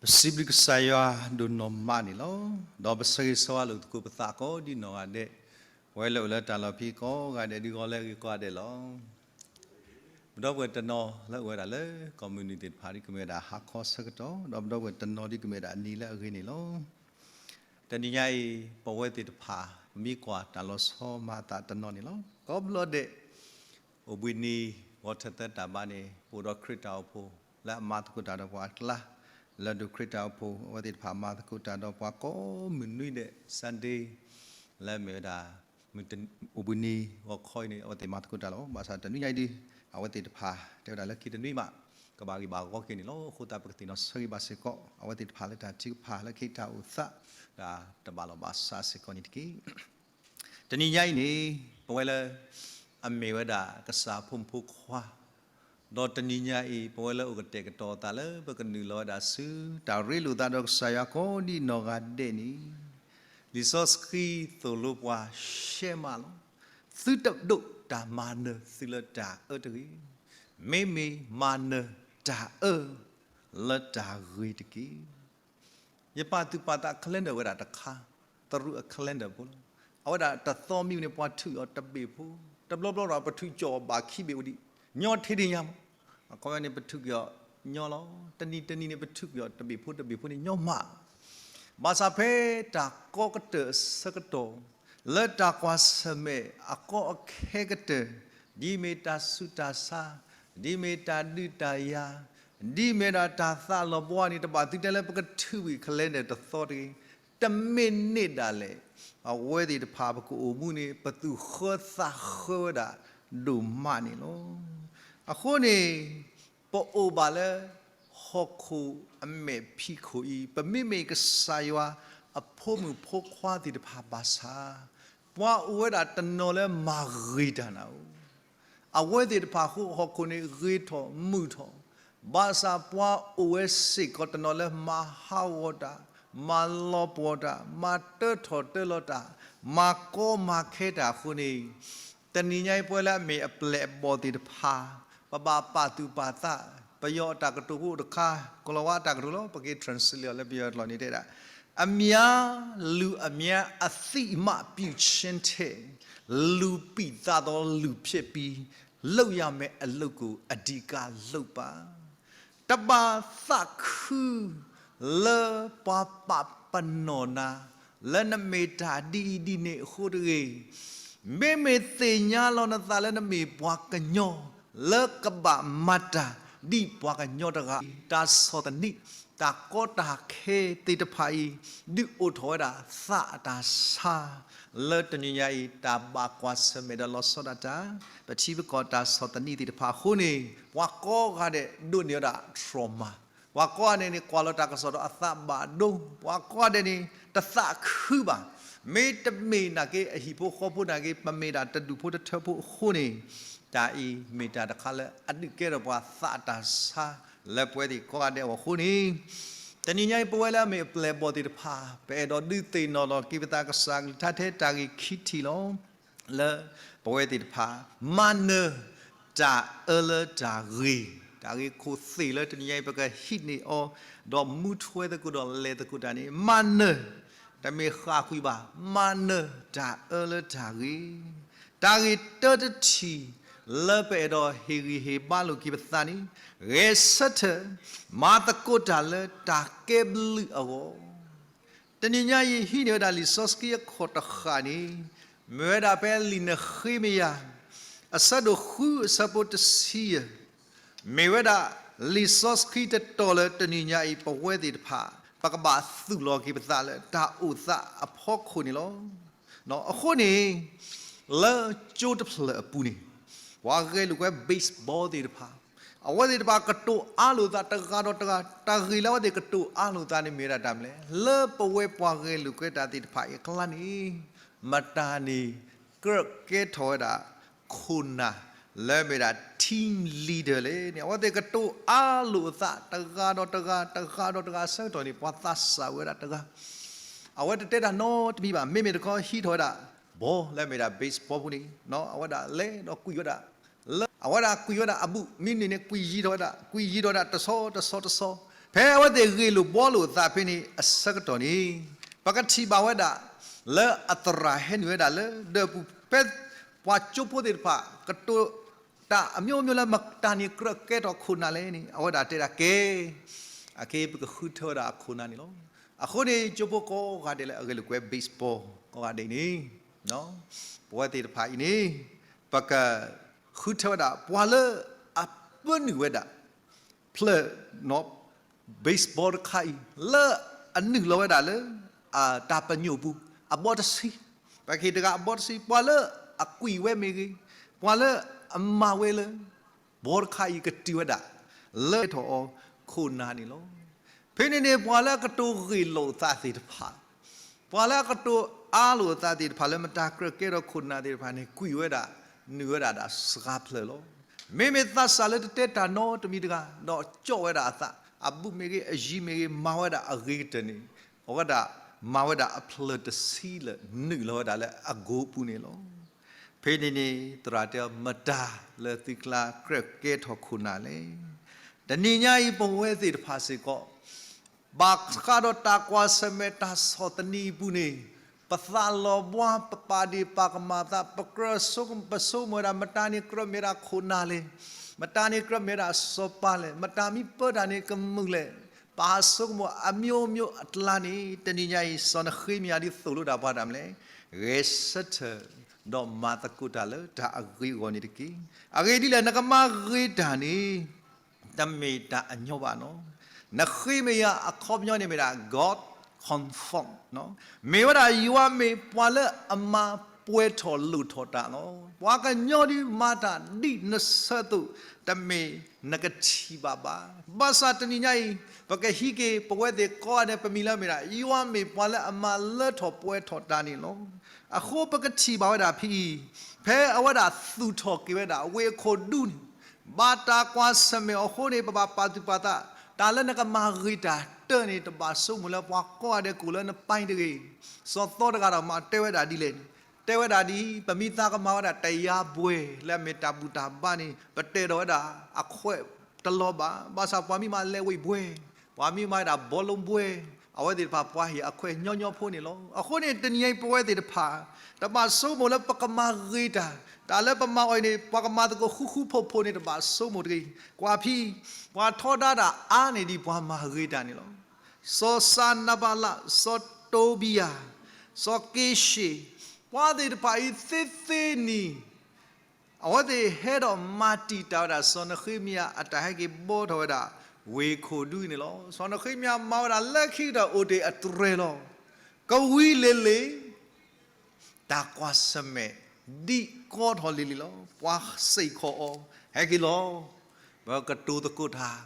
ပစံးဘျုးကစၢ်ယွၤဒိၣ်နီၢ်မးန့ၣ်လီၤ. ဒီးပဆၢဂ့ၤဆၢဝါလိာ်သကိးပသးကိးဒ်နီၢ်ဂၤဒဲး, ပဝဲလၢအိၣ်လၢတၢ်လီၢ်ဖဲကိးဂၤဒဲး ဒုးဂီၤလၢအဂ့ၤကိးဂၤဒဲးလီၤ. ပဒီပုၢ်ဝဲၢ်တနီၤလၢအအိၣ်ဝဲဒၣ်လၢကီၢ်မုၢ်နုာ်သ့ၣ်တဖၣ် ဒ်ကမ့ၢ်ဝဲဒၣ်ဟါခီဆၢကတီၢ်, ဒီးပဒီပုၢ်ဝဲၢ်တနီၤဒ်ကမ့ၢ်ဝဲဒၣ်နံၤလၢအဂ့ၤန့ၣ်လီၤ. တနံၤညါအံၤ ပဝဲသ့ၣ်တဖၣ် ပမ့ၢ်ကွၢ်တၢ်လီၤဆီမၤအသးတနီၤန့ၣ်လီၤ. ကိးဘျီဒဲး အိၣ်ဘှံးနံၤ ဂီၤထၢၣ်သၢတၢ်ဘါန့ၣ် ပအိၣ်ဒီးခရံာ်တၢ်အိၣ်ဖှိၣ် လၢအမၤသကိးတၢ်ဒီးပှၤအကျါ, လၢဒိၣ်ခရံာ်တၢ်အိၣ်ဖှိၣ် အဝဲသ့ၣ်တဖၣ်မၤသကိးတၢ်ဒီးပှၤကိးမုၢ်နွံဒဲး Sunday လၢမ့ၢ်ဝဲဒၣ် အိၣ်ဘှံးနံၤဂီၤခီအံၤန့ၣ် အဝဲသ့ၣ်မၤသကိးတၢ်လီၤ. ဘၣ်ဆၣ်တနွံညါအံၤဒုး အဝဲသ့ၣ်တဖၣ် တဲဝဲဒၣ်လၢခံတနွံမး ကဘၣ်ဂံၢ်ဘၣ်ဂီၤက့ၤန့ၣ်လီၤ. အဃိသတး ပကသ့ၣ်နီၣ်ဆၢဂ့ၤဘၣ်စ့ၢ်ကီး အဝဲသ့ၣ်တဖၣ်လၢတၢ်ထုကဖၣ်လၢခံတၢ်အိၣ်သး ဒီးတဘၣ်လီၢ်ဘၣ်စးစ့ၢ်ကီးန့ၣ်တက့ၢ်. တနံၤညါအံၤန့ၣ် ပဝဲလၢ အမ့ၢ်ဝဲဒၣ်ကစၢ်ဖိမုၣ်ဖိခွါ, ဒီးတနံၤညါအံၤ ပဝဲလၢအိၣ်ကတဲာ်ကတီၤအသးလၢ ပကနုာ်လီၤဝဲဒၣ်ဆူ တၢ်ရ့လိာ်သးဒီးကစၢ်ယွၤကိးဒ်နီၢ်ဂၤဒဲးန့ၣ်, လံာ်စီဆှံသိၣ်လိပှၤရှဲမးလီၤ. သုတဒိးတၢ်မၤနၢၤသုလၢတၢ်အၢတဂ့ၤ, မ့မ့ၢ်မၤနၢၤတၢ်အၢ လၢတၢ်ဂ့ၤတက့ၢ်. ယပာ်သူၣ်ပာ်သး calendar ဝဲဒၣ်တခါ, သရူးအ calendar ဖိလီၤ. အဝဲဒၣ်တသီမံၤန့ၣ် ပှၤထုးအီၤတဘ့ၣ်ဖိ, တဘျီဘျီဒီး ပထုးကၠီၣ်အီၤဘၣ်ခံဘ့ၣ်ဝံၤဒံး, ညီထဲဒံးညါမး. အခီပညီန့ၣ် ပထုးက့ၤအီၤညီလီၤ. တနံၤတနံၤန့ၣ် ပထုးက့ၤအီၤတဘ့ၣ်ဖိတဘ့ၣ်ဖိန့ၣ်ညီမး. ဘၣ်ဆၣ်ဖဲတၢ်ကီကတၢၢ်အဆၢကတီၢ် လၢတၢ်ကွၢ်ဆၢၣ်မဲာ်အကီအခဲကတၢၢ်, ဒ်မ့ၢ်တၢ်ဆူးတၢ်ဆါ, ဒ်မ့ၢ်တၢ်ဒုးတၢ်ယၤ, ဒ်မ့ၢ်ဒၣ်တၢ်သးလီၤဘှါန့ၣ် တဘၣ်သုတဲလၢပကထုးဝံၤ calendar တသီတဂ့ၤ, တမ့ၢ်န့ၣ်ဒၣ်လဲာ် အဝဲသ့ၣ်တဖၣ်ပကအိၣ်မူန့ၣ် ပသူၣ်ဃၢသးဃၢဝဲဒၣ်ဒိၣ်မးန့ၣ်လီၤ. အဃိန့ၣ် ပအိၣ်ဘၣ်လၢ ဟီၣ်ခိၣ်အမဲာ်ဖံးခိၣ်အံၤ ပမ့မ့ၢ်ကစၢ်ယွၤအဖိမုၣ်ဖိခွါသ့ၣ်တဖၣ်ဘၣ်ဆၣ်, ပှၤအိၣ်ဝဲဒၣ်တနီၤလၢမၤဂ့ၤတၢ်နၤဧိၤ, အဝဲသ့ၣ်တဖၣ်ဃိဟီၣ်ခိၣ်န့ၣ် ဂ့ၤထီၣ်မုာ်ထီၣ်, ဘၣ်ဆၣ်ပှၤအိၣ်ဝဲစ့ၢ်ကီးတနီၤလၢမၤဟးဂီၤတၢ်, မၤလီၤပှီၢ်တၢ်, မၤတၢထီၣ်တၢလီၤတၢ်, မၤကီမၤခဲတၢ်အဃိန့ၣ်, တနံၤညါအံၤ ပဝဲလၢအမ့ၢ်အပျဲၢ်အဘီၣ်သ့ၣ်တဖၣ် ပဘၣ်ပာ်သူၣ်ပာ်သး, ပယီၤအတၢ်ကတိၤဖိအိၣ်တခါ, ကလီၤဝါအတၢ်ကတိၤလီၤ, ပက့ၤ translate လီၤလၢပယီၤကျိာ်န့ၣ်တဲဒၣ်, အများလူအများ အသိအမှပြုခြင်းထက် လူပိသတ်သောလူဖျက်ပြီး လုပ်ရမယ့်အလုပ်ကို အဓိကလုပ်ပါ. တဘၣ်သးခု လၢပှၤပာ်ပနီၣ်နၤ လၢနမ့ၢ်တၢ်ဒ်အံၤဒ်န့ၣ်အဃိတဂ့ၤ, မ့မ့ၢ်သ့ၣ်ညါလီၤနသးလၢနမ့ၢ်ပှၤကညီ လၢကဘၣ်မၤတၢ်ဒ်ပှၤကညီတဂၤ, တၢ်ဆီၣ်သနံး, တၢ်ကီတၢ်ခဲသ့ၣ်တဖၣ်အံၤ ဒုးအိၣ်ထီၣ်ဝဲဒၣ်သးအတၢ်ဆါ, လၢတနံၤညါအံၤ တၢ်ဘၣ်ကွၢ်ဆၢၣ်မဲာ်ဒီးလီၤဆီဒၣ်တၢ်, ပထံပကီၢ်တၢ်ဆီၣ်သနံးသ့ၣ်တဖၣ်အဃိန့ၣ် ပှၤကိးဂၤဒဲးဒိးန့ၢ်ဝဲဒၣ် trauma, ပှၤကိးဂၤဒဲးန့ၣ် ကွၢ်လီၤတၢ်ကစီၣ်ဒီးအသးဘၣ်ဒိ, ပှၤကိးဂၤဒဲးန့ၣ် တသးခုဘၣ်, မ့တမ့ၢ်နာ်က့ အဟံၣ်ဖိဃီဖိနာ်က့ ပမ့ၢ်ဒၣ်တဒူၣ်ဖိတထၢဖိအဃိန့ၣ်, တၢ်အံၤမ့ၢ်တၢ်တခါလၢအဒုးကဲထီၣ်ပှၤသးအတၢ်ဆါ လၢပဝဲသ့ၣ်ကိးဂၤဒဲးအဂီၢ်အဃိန့ၣ်, တနံၤညါအံၤ ပဝဲလၢအမ့ၢ်အပျဲၢ်အဘီၣ်သ့ၣ်တဖၣ် ပအဲၣ်ဒိးဒုးသ့ၣ်နီၣ်ထီၣ်က့ၤပသး ကစၢ်အကလုၢ်ကထါထဲတၢ်ဂ့ၢ်ခံထံၣ်လီၤ. လၢပဝဲသ့ၣ်တဖၣ် မၤနၢၤတၢ်အၢလၢတၢ်ဂ့ၤ, တၢ်ဂ့ၢ်ခိၣ်သ့ၣ်လၢတနံၤညါအံၤ ပကဟံးန့ၢ်အီၤ ဒီးမူထွဲသကိးဒီးလဲၤသကိးတၢ်န့ၣ် မၤနၢၤ, တမ့ၢ်ဃၣ်ကွံာ်ဘၣ်, မၤနၢၤတၢ်အၢလၢတၢ်ဂ့ၤ. တၢ်ဂ့ၢ်တၢတထံၣ် လၢပအဲၣ်ဒိးဟ့ၣ်ဂံၢ်ဟ့ၣ်ဘါလိာ်က့ၤပသးန့ၣ်, ဂဲၤဆၢထၢၣ် မၤသကိးတၢ်လၢတၢ်ကဲဘျုးအဂီၢ် တနံၤညါအံၤ ဟံးန့ၢ်ဝဲဒၣ်လံာ်စီဆှံအခိၣ်တဃၣ်န့ၣ်, မ့ၢ်ဝဲဒၣ်ဖဲလံာ်နဃ့မယၤ အဆၢဒိၣ်ဃု အဆၢဖိတဆံယဲၢ်, မ့ၢ်ဝဲဒၣ်လံာ်စီဆှံတတီၤလၢတနံၤညါအံၤ ပဝဲသ့ၣ်တဖၣ် ပကဘၣ်သူၣ်လီၤက့ၤပသးလၢတၢ်အိၣ်သးအဖီခိၣ်န့ၣ်လီၤ. အဃိန့ၣ် လၢကၠိတဖျၢၣ်အပူၤန့ၣ် ပှၤဂဲၤလိာ်ကွဲ baseball သ့ၣ်တဖၣ် အဝဲသ့ၣ်တဖၣ်ကတိၤအါလိာ်သးတဂၤဒီးတဂၤ, တၢ်ဂ့ၢ်လၢအဝဲသ့ၣ်ကတိၤအါလိာ်သးန့ၣ်မ့ၢ်ဝဲဒၣ်တၢ်မနုၤလဲၣ်, လၢပဝဲပှၤဂဲၤလိာ်ကွဲတၢ်သ့ၣ်တဖၣ်အံၤအကျါန့ၣ်, မတၤန့ၣ် ကြၢးကဲထီၣ်ဝဲဒၣ် ခိၣ်နၢ် လၢမ့ၢ်ဒၣ် team leader လဲၣ်န့ၣ်, အဝဲသ့ၣ်ကတိၤအါလိာ်အသးတဂၤဒီးတဂၤ, တဂၤဒီးတဂၤအဆၢကတီၢ်န့ၣ် ပှၤသးစၢ်ဝဲဒၣ်တဂၤ အဝဲတတဲတၢ်နီတမံၤဘၣ်, မ့မ့ၢ်တခီဟံးထီၣ်ဝဲဒၣ် ball လၢမ့ၢ်ဒၣ် baseball ပူၤန့ၣ်, အဝဲဒၣ်လဲၤဒီးကွံာ်ဝဲဒၣ်, လၢအဝဲဒၣ်ကွံာ်ဝဲဒၣ်အဘူးမံန့ၣ်န့ၣ် ကွံာ်ယံၤထီၣ်ဝဲဒၣ်, ကွံာ်ယံၤထီၣ်ဝဲဒၣ်တဆီတဆီတဆီ, ဖဲအဝဲသ့ၣ်ဂ့ၢ်လိာ်ဘှီလိာ်အသးဖဲန့ၣ်အဆၢကတီၢ်န့ၣ်, ပကထံၣ်ဘၣ်ဝဲဒၣ် လၢအသရၣ်ဟဲနုာ်ဝဲဒၣ်လၢဒၢးပူၤ ဖဲပှၤကၠိဖိသ့ၣ်တဖၣ် ကတိၤတၢ်အမျိုးမျိုးလၢမတၤန့ၣ်ကြၢးကဲထီၣ်ခိၣ်နၢ်လဲၣ်န့ၣ် အဝဲဒၣ်တဲဒၣ်ကဲ အခဲအံၤပကဃုထၢဝဲဒၣ်အခိၣ်နၢ်န့ၣ်လီၤ. အဃိန့ၣ် ကၠိဖိကိးဂၤဒဲးလၢအဂဲၤလိာ်ကွဲ baseball ကိးဂၤဒဲးန့ၣ်, ပဝဲသ့ၣ်တဖၣ်အံၤန့ၣ် ပကဃုထၢဝဲဒၣ် ပှၤလၢအပၢနုာ်ဝဲဒၣ် ဖျၢၣ် baseball တခါအံၤ လၢအနုာ်လီၤဝဲဒၣ်လၢ တၢ်ပညိၣ်ပူၤ အဘီတဆံ, ပကဟ့ၣ်တဂၤအဘီတဆံ, ပှၤလၢအကွံာ်ဝဲမ့ၢ်ဂ့ၤ, ပှၤလၢအမၤဝဲလၢ ဘီတခါအံၤကတုၤဝဲဒၣ် လၢထီၣ်အီၤခိၣ်နၢ်န့ၣ်လီၤ. ဖဲန့ၣ်န့ၣ် ပှၤလၢအကတိၤဂ့ၢ်လိာ်သးသ့ၣ်တဖၣ်, ပှၤလၢအကတိၤအါလိာ်အသးသ့ၣ်တဖၣ် လၢမတၤကြၢးကဲထီၣ်ခိၣ်နၢ်သ့ၣ်တဖၣ်န့ၣ် ကွံာ်ဝဲဒၣ် နုာ်ဝဲဒၣ်ဒၣ်စှၤဖျၢၣ်လီၤ. မ့မ့ၢ်သးစၢ်လၢတတဲတၢ်နီတမံၤတဂၤ ဒီးကၠီၣ်ဝဲဒၣ်အသး, အဘူးမ့ၢ်ဂ့ၤ အယံၤမ့ၢ်ဂ့ၤ မၤဝဲဒၣ်အဂ့ၤကတၢၢ်န့ၣ်, အဝဲဒၣ်မၤဝဲဒၣ်အဖျၢၣ်တဆံလၢနုာ်လီၤဝဲဒၣ်လၢအကိာ်ပူၤန့ၣ်လီၤ. ဖဲန့ၣ်န့ၣ် သရၣ်တဲအီၤ မတၤလၢသုကျါကြၢးကဲထီၣ်ခိၣ်နၢ်လဲၣ်. တနံၤညါအံၤ ပဝဲသ့ၣ်တဖၣ်စ့ၢ်ကီး ဘၣ်ဃးဒီးတၢ်ကွၢ်ဆၢၣ်မဲာ်တၢ်ဆီၣ်သနံးအပူၤန့ၣ်, ပသးလီၤဘှါ ပပာ်ဒ့ၣ်ပာ်ကမၣ်သး, ပကြၢးဆိကမိၣ်ဝဲဒၣ် မတၤန့ၣ်ကြၢးမ့ၢ်ဒၣ်ခိၣ်နၢ်လဲၣ်, မတၤန့ၣ်ကြၢးမ့ၢ်ဒၣ်စီၤပၤလဲၣ်, မတၤမံပၢတၢ်န့ၣ်ကမုာ်လဲၣ်, ပဟးဆိကမိၣ်အမျိုးမျိုးအကျါန့ၣ် တနံၤညါအံၤ စီၤနဃ့မယၤဒ်သိးလိာ်တၢ်ပှၤတၢ်မနုၤလဲၣ်, ဂဲၤဆၢထၢၣ် ဒီးမၤသကိးတၢ်လၢတၢ်အဂ့ၤအဂီၢ်န့ၣ်တက့ၢ်. အဂ့ၢ်ဒ်လဲၣ် နကမၤဂ့ၤတၢ်န့ၣ် တမ့ၢ်တၢ်အညီဘၣ်နီၤ. နဃ့မယၤအခီပညီန့ၣ်မ့ၢ်ဒၣ် God confirm မ့ၢ်ဝဲဒၣ်ယွၤမ့ၢ်ပှၤလၢအမၤပှဲၤထီၣ်လိၣ်ထီၣ်တၢ်လီၤ. ပှၤကညီဒုးမၤတၢ်ဒ်နဆၢအသိး တမ့ၢ်နကထံၣ်ဘၣ်ဘၣ်. ဘၣ်ဆၣ်တနံၤညါအံၤ ပကဟံးက့ၤပဝဲသ့ၣ်ကိးဂၤဒဲး ပမံၤလၢမ့ၢ်ဒၣ် ယွၤမ့ၢ်ပှၤလၢအမၤလၢထီၣ်ပှဲၤထီၣ်တၢ်န့ၣ်လီၤ. အဃိပကထံၣ်ဘၣ်ဝဲဒၣ်ဖဲအံၤ, ဖဲအဝဲဒၣ်သူၣ်ထီၣ်က့ၤဝဲဒၣ် ဝ့ၢ်ခိၣ်ဒူန့ၣ် ဘၣ်တၢ်ကွၢ်ဆၢၣ်မဲာ်အဃိန့ၣ် ပဘၣ်ပာ်သူၣ်ပာ်သး, တၢ်လၢနကမၤဂ့ၤတၢ်တၢၢ်န့ၣ် တဘၣ်ဆိကမိၣ်လၢပှၤကိးဂၤဒဲးကအိၣ်လၢနပၢ်တဂ့ၤ, စီၤသီတဂၤဒီးမၤတဲဝဲဒၣ်ဒ်လဲၣ်န့ၣ်, တဲဝဲဒၣ်ဒ်အံၤ, ပမ့ၢ်သးကမၤဝဲဒၣ်တယါဘှဲၣ် လၢအမ့ၢ်တၢ်ဘူၣ်တၢ်ဘါန့ၣ် ပတဲဒီးဝဲဒၣ်အခွဲးတလီၤဘၣ်. ဘၣ်ဆၣ်ပှၤမ့ၢ်မၤလဲၤဝ့ၢ်ဘှဲၣ်, ပှၤမ့ၢ်မၤဝဲဒၣ်ဘောလုံးပွဲ, အဝဲသ့ၣ်တဖၣ်ပှၤဟ့ၣ်အခွဲးညီညီဖိန့ၣ်လီၤ. အဃိန့ၣ် တနံၤညါအံၤပဝဲသ့ၣ်တဖၣ် တဘၣ်ဆိကမိၣ်လၢပကမၤဂ့ၤတၢ်, တၢ်လၢပမၤအီၤအံၤန့ၣ် ပှၤကမၤသကိးဃူဃူဖိးဖိးန့ၣ် တဘၣ်ဆိကမိၣ်တဂ့ၤ. ကွၢ်ဖဲ ပှၤထီဒါတၢ်အါန့ၢ်ဒံးပှၤမၤဂ့ၤတၢ်န့ၣ်လီၤ. စီၤစၤနၤဘလး, စီၤတိဘံယၤ, စီၤက့ၡ့ၣ်, ပှၤသ့ၣ်တဖၣ်အံၤသ့သ့န့ၣ် အဝဲသ့ၣ်ဟဲဒီးမၤတံာ်တာ်ဝဲဒၣ် စီၤနဃ့မယၤအတၢ်ဟဲက့ၤဘှီထီၣ်ဝဲဒၣ် ဝ့ၢ်ခိၣ်ဒူန့ၣ်လီၤ. စီၤနဃ့မယၤမၤဝဲဒၣ်လၢခံကတၢၢ်အိၣ်တ့ၢ်အတြဲၤလီၤ. ကဝံၤလ့ၤလ့ၤ တၢ်ကွၢ်ဆၢၣ်မဲာ် ဒံးကီထီၣ်လံၤလံၤလီၤ. ပှၤစ့ၢ်ကီးအီၤ ဟဲက့ၤလီၤ. ပကတိၤသကိးတၢ်,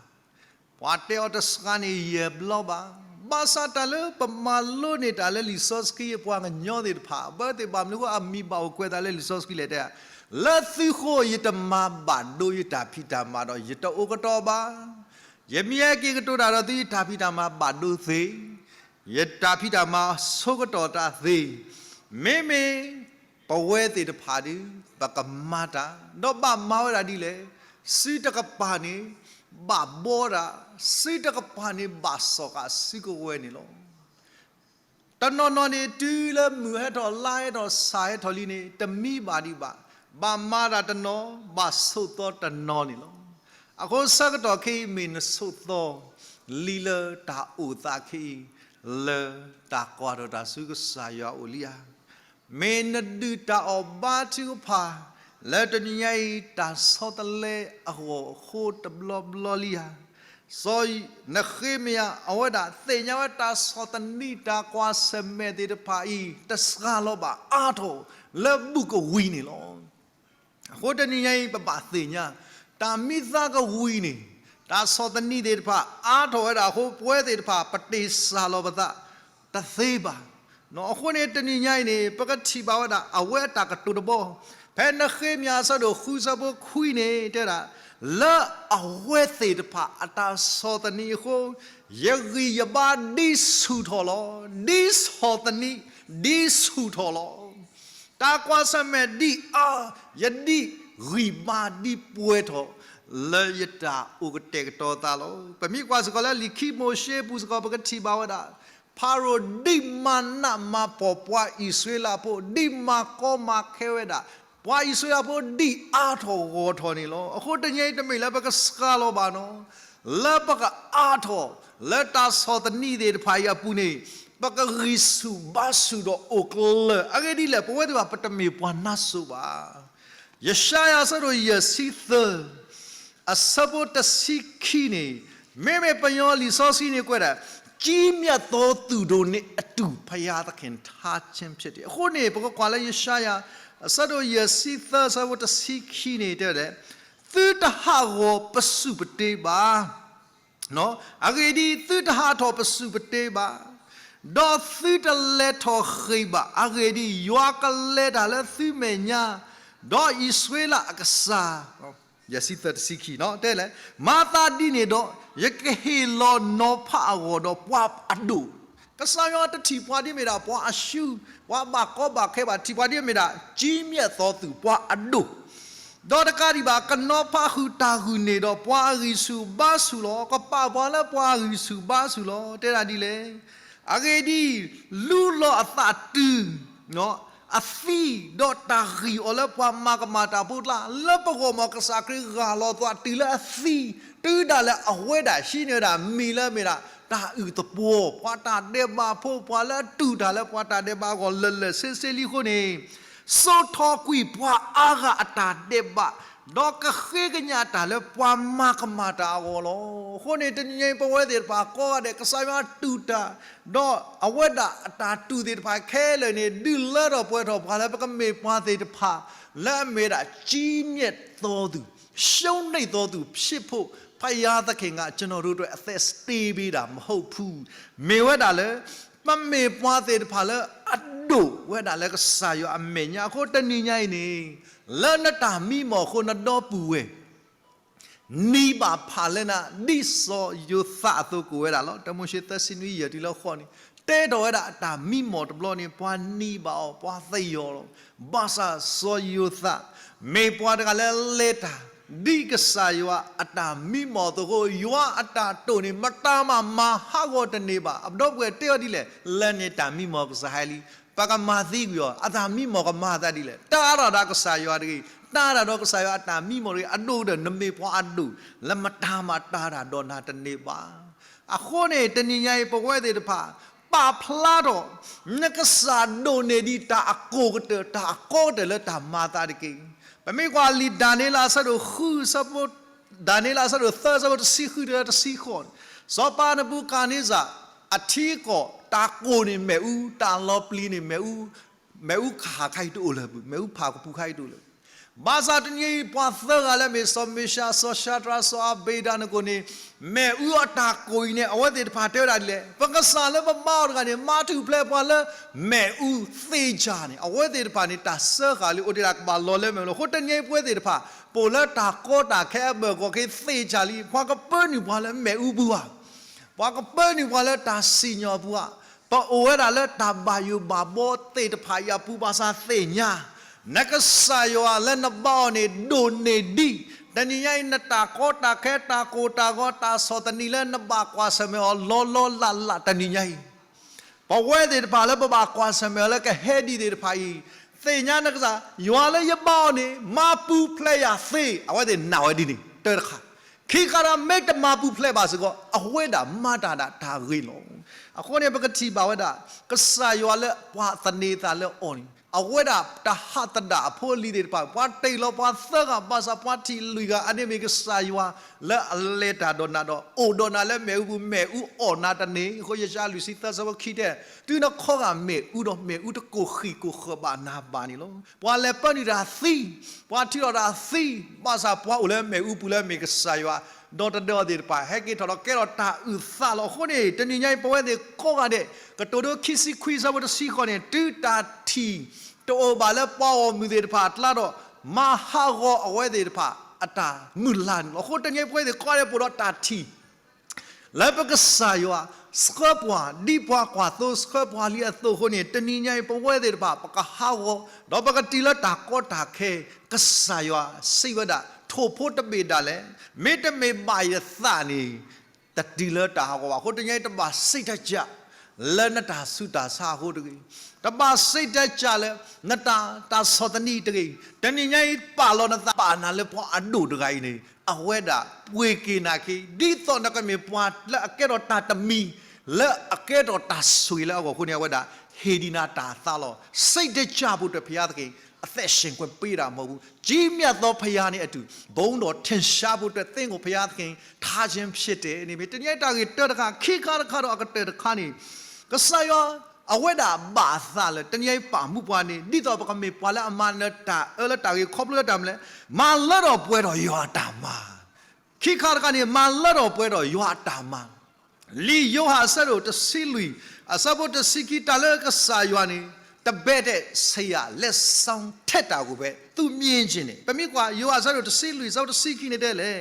ပှၤတဲအီၤတစှၤန့ၣ်ယဲၢ်ဘျီဘၣ်. ဘၣ်ဆၣ်တၢ်လၢပမၤလိန့ၢ်တၢ်လၢလံာ်စီဆှံ ပှၤကညီသ့ၣ်တဖၣ် အဝဲသ့ၣ်ဘၣ်မနုၤအဃိအမံၤဘၣ်အိၣ်ကွဲးသးလၢလံာ်စီဆှံလဲၣ်တဲ, လၢသုဃိယတမၤဘၣ်ဒိယတၢ်ဖံးတၢ်မၤဒီး ယတအိၣ်ကတီၢ်ဘၣ်. ယမ့ၢ်ဟဲက့ၤကတိၤတၢ်ဒီးသု ယတၢ်ဖံးတၢ်မၤဘၣ်ဒိသ့, ယတၢ်ဖံးတၢ်မၤဆိကတီၢ်တၢ်သ့, မ့မ့ၢ် ပဝဲသ့ၣ်တဖၣ်ဒီး ပကမၤတၢ်, ဒီးဘၣ်မၤဝဲဒၣ်ဒ်လဲၣ်, စုတကပၤန့ၣ် ဘၣ်ဘှီတၢ်, စုတကပၤန့ၣ် ဘၣ်စီၣ်ဃာ်စုကဝဲၤန့ၣ်လီၤ. တနီၤနီၤန့ၣ် တုၤလၢမုၢ်ဟဲထီၣ်လါဟဲထီၣ်ဆၣ်ဟဲထီၣ်လံန့ၣ် တမံဘၣ်ဒံးဘၣ်, ဘၣ်မၤတၢ်တနီၤ ဘၣ်ဆိးသီတနီၤန့ၣ်လီၤ. အဃိဆၢကတီၢ်ခဲအံၤမ့ၢ်နဆိးသီ လံလၢတၢ်အိၣ်သးခဲအံၤ လၢတၢ်ကွၢ်ထီၣ်တၢ်ဆူကစၢ်ယွၤအအိၣ်လံဧါ. မ့ၢ်နဒုၣ်တၢ်အီၣ်ဘါထုကဖၣ် လၢတနံၤညါအံၤ တၢ်ဆီတလဲအဂီၢ်အဃိတဘျီဘျီလံဧါ. စီၤနဃ့မယၤ အဝဲဒၣ်သ့ၣ်ညါဝဲတၢ်ဆီၣ်သနံးတၢ်ကွၢ်ဆၢၣ်မဲာ်သ့ၣ်တဖၣ်အံၤ တစှၤလီၤဘၣ်အါထီၣ်လၢဘူၣ်ကဝံၤန့ၣ်လီၤ. အဃိတနံၤညါအံၤ ပဘၣ်သ့ၣ်ညါ တၢ်မ့ၢ်သးကဝံၤန့ၣ် တၢ်ဆီၣ်သနံးသ့ၣ်တဖၣ်အါထီၣ်ဝဲဒၣ်အဃိ ပဝဲသ့ၣ်တဖၣ် ပတ့ၢ်စၢ်လီၤပသးတသ့ဘၣ်. အဃိန့ၣ် တနံၤညါအံၤန့ၣ် ပကထံၣ်ဘၣ်ဝဲဒၣ် အဝဲအတၢ်ကတိၤတဘီ ဖဲနဃ့မယၤအဆၢဒိၣ်ဃုဆၢဖိခွံန့ၣ် တဲဒၣ် လၢအဝဲသ့ၣ်တဖၣ်အတၢ်ဆီၣ်သနံးအဃိ ယဂံၢ်ယဘါဒ်ဆူၣ်ထီၣ်လီၤ. ဒ်ဆီၣ်သနံး ဒ်ဆူၣ်ထီၣ်လီၤ. တၢ်ကွၢ်ဆၢၣ်မဲာ်ဒ်အါ ယဒ်ဂံၢ်ဘါဒ်ပှဲၤထီၣ် လၢယတၢ်အိၣ်ကတဲာ်ကတီၤသးလီၤ. ပမ့ၢ်ကွၢ်စ့ၢ်ကီးလၢလံာ်ခံမိၤၡ့ပူၤစ့ၢ်ကီး ပကထံၣ်ဘၣ်ဝဲဒၣ် ဖၤရိၤဒ်မၤနးမၤဖှီၣ်ပှၤအံၣ်စရ့လးဖိ, ဒ်မၤကီမၤခဲဝဲဒၣ် ပှၤအံၣ်စရ့လးဖိဒ်အါထီၣ်ဂီၢ်ထီၣ်န့ၣ်လီၤ. အဃိတနံၤအံၤတမ့ၢ်လၢပကစှၤလီၤဘၣ်နီၤ လၢပကအါထီၣ် လၢတၢ်ဆီၣ်သနံးသ့ၣ်တဖၣ်အံၤအပူၤန့ၣ် ပကဂံၢ်ဆူၣ်ဘါဆူၣ်ဒီးအိၣ်ကျၢၤ. အဂ့ၢ်ဒ်လဲၣ်, ပဝဲသ့ၣ်တဖၣ် ပတမ့ၢ်ပှၤနါစိၤဘၣ်. ယၡါယၤအဆၢဒိၣ်ယဲၢ်ဆံသၢ အဆၢဖိတဆံခံန့ၣ်, မ့မ့ၢ်ပယီၤလံာ်စီဆှံန့ၣ်ကွဲးဒၣ် ကြီးမြတ်သောသူတို့နှင့်အတူ ဘုရားသခင်ထားခြင်းဖြစ်တယ်. အဃိန့ၣ် ပကကွၢ်လၢယၡါယၤ အဆၢဒိၣ်ယဲၢ်ဆံသၢ အဆၢဖိတဆံခံန့ၣ် တဲဝဲဒၣ်, သုတဟးဂီၤပစူၢ်ပတ့ဘၣ် အဂ့ၢ်ဒ်အံၤ, သုတဟးထီၣ်ပစူၢ်ပတ့ဘၣ်, ဒီးသုတလဲၤထီၣ်ဃ့ၢ်ဘၣ်. အဂ့ၢ်ဒ်အံၤ, ယွၤကလဲၤတၢ်လၢသုမဲာ်ညါ, ဒီးအံၣ်စရ့လးအကစၢ်, ယဲၢ်ဆံသၢ တဆံခံ တဲလဲၣ်, မၤသးဒ်န့ၣ်ဒီး, ယကဟ့ၣ်လီၤနီၤဖးအဂီၢ်ဒီးပှၤအဒိၣ် ကစၢ်ယွၤတထံၣ်ပှၤဒ်မ့ၢ်ဒၣ်ပှၤအရှုံး, ပှၤဘၣ်ကီဘၣ်ခဲဘၣ်, ထံၣ်ပှၤဒ်မ့ၢ်ဒၣ် ကြီးမြတ်သောသူ ပှၤအဒိၣ်, ဒီးတကးဒံးဘၣ် ကနီၤဖးဟုၣ်တၢ်ဂုာ်န့ၢ်ဒီးပှၤအဂံၢ်ဆူၣ်ဘါဆူၣ်လီၤ. ကပာ်ပှၤလၢပှၤအဂံၢ်ဆူၣ်ဘါဆူၣ်လီၤ. တဲဒၣ်ဒ်လဲၣ်. အဂ့ၢ်ဒ်အံၤ, လူလီၤအသးတုၤ အသံ, ဒီးတၢ်ဂံၢ်အီၤလၢပှၤမၤကမၣ်တၢ်ဖိအကျါ, လၢပဂီၢ်မီၢ်ကစၢ်ခရံာ်ဂၢ်လီၤသွးတုၤလၢအသံ, တုၤဒၣ်လဲာ်အဝဲဒၣ်ဟံးန့ၢ်ဝဲဒၣ်မံၤလၢမ့ၢ်ဒၣ် တၢ်အုၣ်သပှီၤ, ပှၤတၢ်ဒဲးဘးဖိ, ပှၤလၢအတူၢ်တၢ်လၢပှၤတၢ်ဒဲးဘးအဂီၢ်လၢာ်လၢာ်ဆ့ဆ့လံအဃိန့ၣ်, စိာ်ထီၣ်ကွံာ်ပှၤအါဂၤအတၢ်ဒဲးဘး, ဒီးကဃ့ကညးတၢ်လၢပှၤမၤကမၣ်တၢ်အဂီၢ်လီၤ. အဃိန့ၣ် တနံၤအံၤပဝဲသ့ၣ်တဖၣ်ကိးဂၤဒဲး ကစၢ်ယွၤတူၢ်တၢ်, ဒီးအဝဲဒၣ်အတၢ်တူၢ်သ့ၣ်တဖၣ်ခဲလၢာ်န့ၣ် ဒုးလၢထီၣ်ပှဲၤထီၣ်ပှၤလၢပကမ့ၢ်ပှၤသ့ၣ်တဖၣ် လၢအမ့ၢ်ဒၣ် ကြီးမြတ်သောသူ, ရှုံးနိမ့်သောသူဖြစ်ဖို့ ဘုရားသခင်က ကျွန်တော်တို့အတွက် အသက်စတေးပေးတာ မဟုတ်ဘူး. မ့ၢ်ဝဲဒၣ်လၢ ပမ့ၢ်ပှၤသ့ၣ်တဖၣ်လၢအဒိၣ်ဝဲဒၣ်လၢကစၢ်ယွၤအမဲာ်ညါအဃိ တနံၤညါအံၤန့ၣ်, လၢနတၢ်မံမီၢ်အဃိ နဒီပုၢ်ဝဲၢ် နံၤဘၣ်ဖးလၢနၤ ဒ်စီၤယိၤသးအသိးကိးဝဲဒၣ်လီၤ. တၢမိၤၡ့သၢဆံနွံ ယဲၢ်တုၤလၢဃိးန့ၣ်, တဲထီၣ်ဝဲဒၣ်အတၢ်မံမီၢ်တဘျီန့ၣ် ပှၤနံၤဘၣ်အီၤ ပှၤသယီၤလီၤ. ဘၣ်ဆၣ်စီၤယိၤသး မ့ၢ်ပှၤတဂၤလၢလဲၤတၢ် ဒ်ကစၢ်ယွၤအတၢ်မံမီၢ်အသိးအဃိ, ယွၤအတၢ်တိာ်န့ၣ် မတၤမၤမၤဟးဂီၤတန့ၢ်ဘၣ်. အဒီပုၢ်ဝဲၢ်တဲအီၤဒ်လဲၣ်, လၢန့ၣ်တၢ်မံမီၢ်ကစၢ်ဟဲလံ, ပကမၤသံကွံာ်အီၤ, အတၢ်မံမီၢ်ကမၤသးဒ်လဲၣ်, တၢ်အါထီၣ်ဒီးကစၢ်ယွၤတဂ့ၤ, တၢ်အါထီၣ်ဒီးကစၢ်ယွၤအတၢ်မံမီၢ်တဂ့ၤ, အဒိၣ်ကတၢၢ် နမ့ၢ်ပှၤအဒိၣ် လၢမတၤမၤတၢ်တၢ်ဒီးနၤတန့ၢ်ဘၣ်. အဃိန့ၣ် တနံၤညါအံၤ ပဝဲသ့ၣ်တဖၣ် ပာ်ဖျါထီၣ် နကစၢ်ဒိၣ်န့ၢ်ဒံးတၢ်အကိၢ်ကတၢၢ် တၢ်အကီကတၢၢ်လၢတၢ်မၤသးတက့ၢ်. ပမ့ၢ်ကွၢ်လံာ်ဒၤနံးယ့လးအဆၢဒိၣ်ဃု ဒၤနံးယ့လးအဆၢဒိၣ်သၢ အဆၢဖိတဆံဃုတုၤလၢတဆံဃိးန့ၣ်, စီၤပၤနဘူၤခၣ်နံစၢ် အထံအကီၢ် တၢ်ကိၢ်န့ၣ်မ့ၣ်အူ, တၢ်လီၤပျံၤန့ၣ်မ့ၣ်အူ, မ့ၣ်အူခးခါအံၤတအိၣ်လၢၤဘၣ်, မ့ၣ်အူဖးကပူၤခါအံၤတအိၣ်လၢၤဘၣ်. ဘၣ်ဆၣ်တနံၤအံၤ ပှၤသၢဂၤလၢအမ့ၢ်စီၤမ့ၤၡး, စီၤၡၤဒြး, စီၤအဘ့းနကိၤန့ၣ်, မ့ၣ်အူအတၢ်ကိၢ်အံၤန့ၣ် အဝဲသ့ၣ်တဖၣ်တဲဝဲဒၣ်ဒ်လဲၣ်, ပကစၢ်လၢပဘါအီၤတဂၤန့ၣ် မၤထူၣ်ဖျဲးပှၤလၢမ့ၣ်အူသ့ၣ်စၢ်န့ၣ်, အဝဲသ့ၣ်တဖၣ်န့ၣ် တၢ်စၢဃာ်လံ အိၣ်တ့ၢ်ဒၣ်ကဘၣ်လီၤလၢမ့ၣ်အူလီၤ. အဃိတနံၤအံၤပဝဲသ့ၣ်တဖၣ် ပအိၣ်လၢတၢ်ကီတၢ်ခဲအဘၢၣ်စၢၤက့ၤသ့ၣ်စၢ်လံ, ပှၤကပၢနုာ်ပှၤလၢမ့ၣ်အူပူၤဧါ ပှၤကပၢနုာ်ပှၤလၢတၢ်စံၣ်ညီၣ်ပူၤဧါ, ပအိၣ်ဝဲဒၣ်လၢတၢ်ဘၣ်ယိၣ်ဘၣ်ဘီသ့ၣ်တဖၣ်အံၤအပူၤဘၣ်ဆၣ်သ့ၣ်ညါ, နကစၢ်ယွၤလၢနဘါအီၤန့ၣ် ဒိၣ်န့ၢ်ဒံး, တနံၤညါအံၤ နတၢ်ကီတၢ်ခဲ တၢ်ကိၢ်တၢ်ဂီၤ တၢ်ဆီၣ်သနံးလၢနဘၣ်ကွၢ်ဆၢၣ်မဲာ်အီၤ လီၤလီၤလးလးတနံၤညါအံၤ ပဝဲသ့ၣ်တဖၣ်လၢပဘၣ်ကွၢ်ဆၢၣ်မဲာ်အီၤလၢကဟဲဒ်သ့ၣ်တဖၣ်အံၤ, သ့ၣ်ညါနကစၢ်, ယွၤလၢယဘါအီၤန့ၣ် မၤပူၤဖျဲးယၤသ့, အဝဲသ့ၣ်နာ်ဝဲဒ်န့ၣ် တၢတခါ, ခံခါဒီးမ့ၢ်တမၤပူၤဖျဲးဘၣ်စ့ၢ်ကီး အဝဲဒၣ်မၤတၢ်ဒၣ်တၢ်ဂ့ၤလီၤ. အဃိန့ၣ် ပကထံၣ်ဘၣ်ဝဲဒၣ် ကစၢ်ယွၤလၢပှၤသန့ၤသးလၢအီၤန့ၣ် အဝဲဒၣ်တၢ်ဟးသဒၣ်အဖိအလံၤသ့ၣ်တဖၣ်, ပှၤတ့ၢ်လီၤပှၤသၢဂၤ ဘၣ်ဆၣ်ပှၤထံၣ်လွံၢ်ဂၤ အန့ၣ်မ့ၢ်ကစၢ်ယွၤလၢအလဲၤတၢ်ဒီးနၤဒီး အိၣ်ဒီးနၤလၢမ့ၣ်အူပူၤ မ့ၣ်အူအီၣ်နၤတန့ၢ်. အဃိယၡါယၤလွံၢ်ဆံသၢ အဆၢဖိခံတဲ, တုၤနခီဂာ်မ့ၣ်အူဒီး မ့ၣ်အူတကိၢ်ဃံၣ်ကိၢ်ဃၢၤဘၣ်နၤဘၣ်န့ၣ်လီၤ. ပှၤလဲၤပၢနုာ်တၢ်သံ, ပှၤထံၣ်လီၤတၢ်သံ, ဘၣ်ဆၣ်ပှၤအိၣ်လၢမ့ၣ်အူပူၤလၢမ့ၢ်ကစၢ်ယွၤ ဒီသဒၢအီၤသ့ၣ်တဖၣ် ဟဲက့ၤထီၣ်ဒီးကဲထီၣ်တၢ်အုၣ်သးလီၤ. အဃိန့ၣ် တနံၤညါအံၤ ပဝဲသ့ၣ်ကိးဂၤဒဲး ကတိၤဒိခံဆံခွံ အဆၢဖိတဆံဃိးန့ၣ် တုၤတၢ်ထံၣ်တအိၣ်ဘၣ်လၢပှၤဂီၢ်မုၢ်သ့ၣ်တဖၣ်အကျါဒီး မၤဟးဂီၤအဝဲသ့ၣ်တဖၣ်အတၢ်မုၢ်လၢ်န့ၣ်လီၤ. အဃိတနံၤအံၤ ပဝဲသ့ၣ်ကိးဂၤဒဲး ပအိၣ်ဒီးတၢ်ထံၣ် လၢပကစၢ်ယွၤ ဆှၢပှၤ ဒ်ပှၤကွၢ်သိဆှၢပှၤလံအသိးအဃိန့ၣ် တနံၤညါအံၤ ပဝဲသ့ၣ်တဖၣ် ပကဟးဂီၤ ဒီးပကတုၤလၢတၢ်ကီတၢ်ခဲ ကစၢ်ယွၤစံးဝဲဒၣ် ခိၣ်ဖိတဘ့ၣ်ဒၣ်လဲာ်, မ့တမ့ၢ်ဘၣ်ယသးန့ၣ် တတုၤလၢတၢ်ဟးဂီၤဘၣ်. အဃိတနံၤအံၤ တဘၣ်စိတ်ဓာတ်ကျ လၢနတၢ်ဆူးတၢ်ဆါအဃိတဂ့ၤ, တဘၣ်စိတ်ဓာတ်ကျလၢ နတၢ် တၢ်ဆီၣ်သနံးတဂ့ၤ. တနံၤညါအံၤ ပာ်လီၤနသး ပာ်နၤလၢပှၤအဒိၣ်တဂၤအံၤန့ၣ် အဝဲဒၣ်ပှ့ၤက့ၤနာ်က့ၤ ဒ်သိးနကမ့ၢ်ပှၤလၢအကဲထီၣ်တၢ်တမံၤ လၢအကဲထီၣ်တၢ်ဆိၣ်ဂ့ၤလၢအဂီၢ်အဃိန့ၣ် အဝဲဒၣ်ဟ့ၣ်ဒံးနၤတၢ်သးလီၤ. စိတ်ဓာတ်ကျ ဖိတၢ်ဖယါသက့ၤ အသက်ရှင်ခွင့်ပေးတာမဟုတ်ဘူး. ကြီးမြတ်သောဘုရားန့ၣ် အတူ ဘုန်းတော်ထင်ရှားဖို့အတွက် သင့်ကိုဘုရားသခင် ထားခြင်းဖြစ်တယ်န့ၣ် မ့ၢ်တနံၤညါအံၤတၢ်ဂ့ၢ်တၢတခါ, ခံခါတခါဒီးအကတၢၢ်တခါန့ၣ် ကစၢ်ယွၤ အဝဲဒၣ်ဘၣ်အသးလၢ တနံၤညါအံၤပာ်မူပှၤန့ၣ် ဒ်သိးပကမ့ၢ်ပှၤလၢအမၤနၢၤတၢ်အၢလၢတၢ်ဂ့ၤခီဖျိလၢတၢ်မနုၤလဲၣ်, မၤလၢထီၣ်ပှဲၤထီၣ်ယွၤအတၢ်မၤ ခံခါတခါန့ၣ် မၤလၢထီၣ်ပှဲၤထီၣ်ယွၤအတၢ်မၤ, လံာ်ယိၤဟၣ်အဆၢဒိၣ်တဆံလွံၢ် အဆၢဖိတဆံခံ တၢ်လၢကစၢ်ယွၤန့ၣ် တဘဲတဲးဆရာ်လက်ဆောင်ထက်တာကိုပဲ သူမြင်ချင်တယ်. ပမ့ၢ်ကွၢ် ယိၤဟၣ်အဆၢဒိၣ်တဆံလွံၢ် အဆၢဖိတဆံခံန့ၣ်တဲလဲၣ်,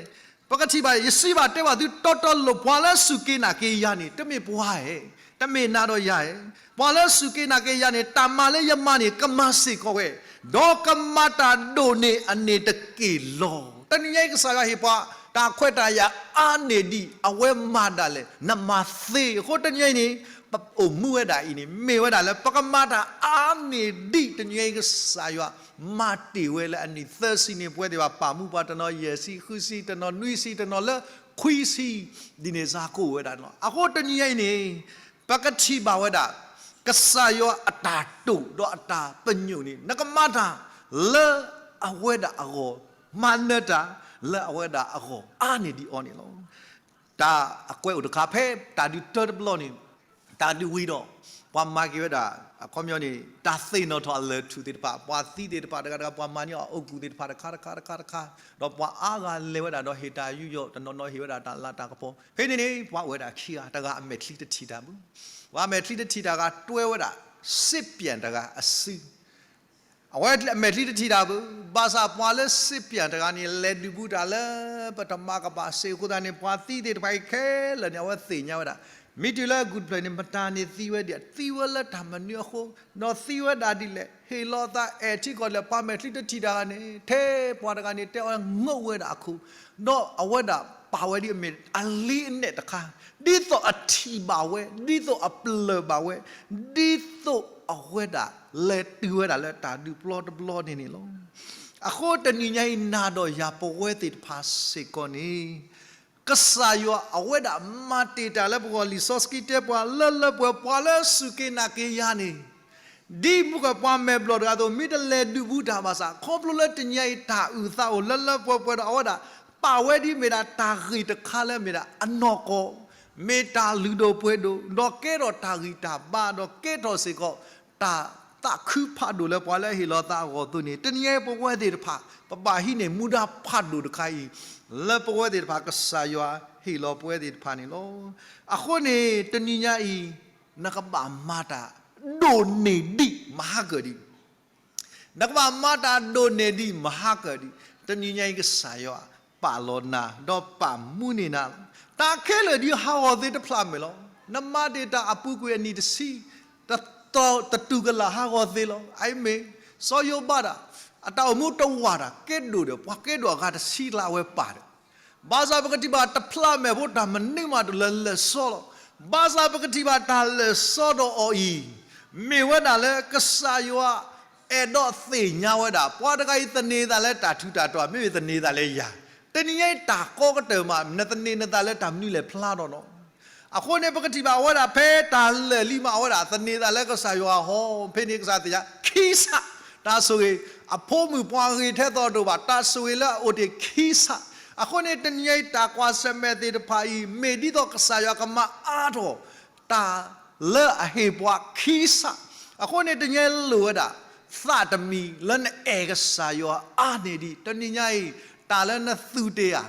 ပကထံၣ်ဘၣ် ယစံးဘၣ်တဲဘၣ်သုတီတီလိၤလိၤ ပှၤလၢစူၢ်က့ၤနာ်က့ၤယၤန့ၣ် တမ့ၢ်ပှၤဧၢ, တမ့ၢ်နၤဒီးယၤဧၢ, ပှၤလၢစူၢ်က့ၤနာ်က့ၤယၤန့ၣ် တၢ်မၤလၢယမၤန့ၣ် ကမၤစ့ၢ်ကီးဝဲ, ဒီးကမၤတၢ်ဒိၣ်န့ၢ်အန့ၣ်တက့ၢ်လီၤ. တနံၤညါအံၤ ကစၢ်ယွၤဟ့ၣ်ပှၤ တၢ်ခွဲးတၢ်ယာ်အါန့ၢ်ဒံး အဝဲမၤဒၣ်လဲာ် နမၤသ့. အဃိတနံၤညါအံၤန့ၣ် ပအိၣ်မူဝဲဒၣ်အံၤန့ၣ် မ့ၢ်ဝဲဒၣ်လၢ ပကမၤတၢ်အါန့ၢ်ဒံး တနံၤညါအံၤ ကစၢ်ယွၤမၤတ့ၢ်ဝဲလၢအနံၣ်သၢဆံန့ၣ် ပဝဲသ့ၣ်တဖၣ် ပာ်မူပှၤတနီၤယဲၢ်ဆံ ဃုဆံ, တနီၤနွံဆံ, တနီၤလၢခွံဆံ, ဒ်န့ၣ်စ့ၢ်ကီးအိၣ်ဝဲဒၣ်န့ၣ်လီၤ. အဃိတနံၤညါအံၤန့ၣ် ပကထံၣ်ဘၣ်ဝဲဒၣ် ကစၢ်ယွၤအတၢ်တိာ်ဒီးအတၢ်ပညိၣ်န့ၣ် နကမၤတၢ်လၢအဝဲဒၣ်အဂီၢ်, မၤနၢၤတၢ်လၢအဝဲဒၣ်အဂီၢ် အါန့ၢ်ဒံးအီၤန့ၣ်လီၤ. တၢ်အကွဲးအိၣ်တခါ ဖဲတၢ်ဒုးတၢတဘျီန့ၣ် တၢ်ဒုးဝံၤဒီး ပှၤမၤက့ၤဝဲဒၣ် အခီပညီန့ၣ် တၢ်သ့ၣ်နီၣ်ထီၣ်အလၢၢ်ထူၣ်သ့ၣ်တဖၣ်, ပှၤသံသ့ၣ်တဖၣ်တဂၤတဂၤ, ပှၤမၤန့ၢ်အီၤအုၣ်ကူၣ်သ့ၣ်တဖၣ်တခါတခါတခါတခါ, ဒီးပှၤအါဂၤလဲၤဝဲဒၣ်ဒီးဟ့ၣ်တၢ်ယူးယီၣ်, တနီၤနီၤဟ့ၣ်ဝဲဒၣ်တၢ်လၤတၢ်ကပီၤ. ဖဲန့ၣ်န့ၣ် ပှၤအိၣ်ဝဲဒၣ်ခံဂၤ, တဂၤအမဲာ်ချံတထံၣ်တၢ်ဘၣ်, ပှၤအမဲာ်ချံတထံၣ်တၢ်ဂၤ တွဲဝဲဒၣ် စ့ပၠၣ်တဂၤအစု အဝဲအမဲာ်ချံတထံၣ်တၢ်ဘၣ်, ဘၣ်ဆၣ်ပှၤလၢစ့ပၠၣ်တဂၤန့ၣ် လဲၤဒုးဘူးတၢ်လၢပတမၤကဘၣ်စ့ၢ်အဃိသတးန့ၣ် ပှၤသံသ့ၣ်တဖၣ်အံၤခဲလၢာ်န့ၣ် အဝဲသ့ၣ်ညါဝဲဒၣ်. မ့ၢ်တုၤလၢအဂုၢ်တဖျၢၣ်န့ၣ် မတၤန့ၣ်သံဝဲဒ်လဲၣ်, သံဝဲလၢတၢ်မနုၤအဃိ, ဒီးသံဝဲဒၣ်ဒ်လဲၣ်, ဟ့ၣ်လီၤသးအဲၣ်ထံကီၢ်ဒ်လဲၣ်, ပှၤမဲာ်ချံတထံၣ်တၢ်ဂၤန့ၣ် ထဲပှၤတဂၤန့ၣ် တဲအီၤငိၣ်ဝဲဒၣ်အခိၣ်, ဒီးအဝဲဒၣ်ပာ်ဝဲဒ်အမ့ၢ်အလံအနဲၣ်တခါ, ဒ်သိးအထံၣ်ဘၣ်ဝဲ, ဒ်သိးအပျၢၢ်ဘၣ်ဝဲ, ဒ်သိးအဝဲဒၣ်လဲၤတုၤဝဲဒၣ်လၢတၢ်ဒုးပျီတဘျီန့ၣ်န့ၣ်လီၤ. အဃိတနံၤညါအံၤ နၤဒီးယၤပဝဲသ့ၣ်တဖၣ်စ့ၢ်ကီးန့ၣ် ကစၢ်ယွၤအဝဲဒၣ်မၤတ့ၢ်တၢ်လၢပဂီၢ်, လံာ်စီဆှံတဲပှၤလၢလၢပှဲၤပှဲၤ ပှၤလၢစူၢ်က့ၤနာ်က့ၤယၤန့ၣ် ဒ်မုၢ်ကပှၤမဲာ်ဘျီၣ်တဂၤအသိး မ့ၢ်တလဲၤဒုးဘူးတၢ်ဘၣ်ဆၣ် ခီဖျိလၢတနံၤညါအံၤတၢ်အုၣ်သးအိၣ်လၢလၢပှဲၤပှဲၤဒီး အဝဲဒၣ်ပာ်ဝဲဒ်မ့ၢ်ဒၣ်တၢ်ဂ့ၢ်တခါလၢမ့ၢ်ဒၣ်အနီၢ်ကီၢ်, မ့ၢ်တၢ်လုၢ်ဒိၣ်ပှ့ၤဒိၣ်, ဒီးကဲထီၣ်တၢ်ဂံၢ်တၢ်ဘါ, ဒီးကဲထီၣ်စ့ၢ်ကီး တၢ်သးခုဖးဒိၣ်လၢပှၤလၢအဟ့ၣ်လီၤသးအဂီၢ်အသိးန့ၣ် တနံၤညါအံၤပဝဲသ့ၣ်တဖၣ် ပဘၣ်ဟံးန့ၢ်မူဒါဖးဒိၣ်တခါအံၤ လၢပဝဲသ့ၣ်တဖၣ် ကစၢ်ယွၤဟ့ၣ်လီၤပဝဲသ့ၣ်တဖၣ်န့ၣ်လီၤ. အဃိန့ၣ် တနံၤညါအံၤ နကဘၣ်မၤတၢ်ဒိၣ်န့ၢ်ဒံးမဟါကၢၢ်ဒံး နကဘၣ်မၤတၢ်ဒိၣ်န့ၢ်ဒံးမဟါကၢၢ်ဒံး, တနံၤညါအံၤကစၢ်ယွၤပာ်လီၤနၤ ဒီးပာ်မူန့ၢ်နၤလီၤ. တၢ်ခဲလၢာ်ဒ်ဟးဂီၤသ့တဖျးမဲာ်လီၤ. နမၤတ့ၢ်တၢ်အပူၤကွံာ်အနံၣ်တဆံ, တတီၤ တတူၢ်ကလာ်ဟးဂီၤသ့လီၤ. အအံၤမ့ၢ် စီၤယိၤဘးဒၣ် အတၢ်အိၣ်မူတဝာ်တၢ်ကဲဒိၣ်ဒီး ပှၤကဲဒိၣ်အဂၤတဆံကျါအဝဲပာ်ဒီး ဘၣ်ဆၣ်ပကထံၣ်ဘၣ်တဖျးမဲာ်ဖိ တၢ်မနုၤမးတလဲၤလၢာ်စီလီၤ. ဘၣ်ဆၣ်ပကထံၣ်ဘၣ်တၢ်လဲၤစီဒီးအီၤအံၤ မ့ၢ်ဝဲဒၣ်လၢကစၢ်ယွၤအဲၣ်ဒိးသ့ၣ်ညါဝဲဒၣ် ပှၤတဂၤအံၤသန့ၤသးလၢတၢ်ထူးတၢ်တီၤ မ့မ့ၢ်သန့ၤသးလၢယၤ, တနံၤညါအံၤတၢ်ကီကတၢၢ်မး နသန့ၤနသးလၢတၢ်မနုၤလဲၣ်ဖျါထီၣ်နီၤ. အဃိန့ၣ် ပကထံၣ်ဘၣ်အဝဲဒၣ်ဖဲတၢ်လၢာ်လံမး အဝဲဒၣ်သန့ၤသးလၢကစၢ်ယွၤဟီၣ် ဖဲန့ၣ်ကစၢ်သ့ၣ်ညါခံစး တၢ်ဆိၣ်ဂ့ၤ အဖိမုၣ်ပှၤဂ့ၤထဲသိးတအိၣ်ဘၣ် တၢ်ဆိၣ်ဂ့ၤလၢအအိၣ်တ့ၢ်ခံစး. အဃိန့ၣ် တနံၤညါအံၤတၢ်ကွၢ်ဆၢၣ်မဲာ်သ့ၣ်တဖၣ်အံၤ မ့ၢ်ဒ်သိးကစၢ်ယွၤကမၤအါထီၣ် တၢ်လၢအဟ့ၣ်ပှၤခံစး. အဃိန့ၣ် တနံၤညါအံၤလိၣ်ဝဲဒၣ် သးတမံၤလၢနအဲၣ်ကစၢ်ယွၤအါန့ၢ်ဒံး တနံၤညါအံၤ တၢ်လၢနသူၣ်တ့ၢ်ဧါ,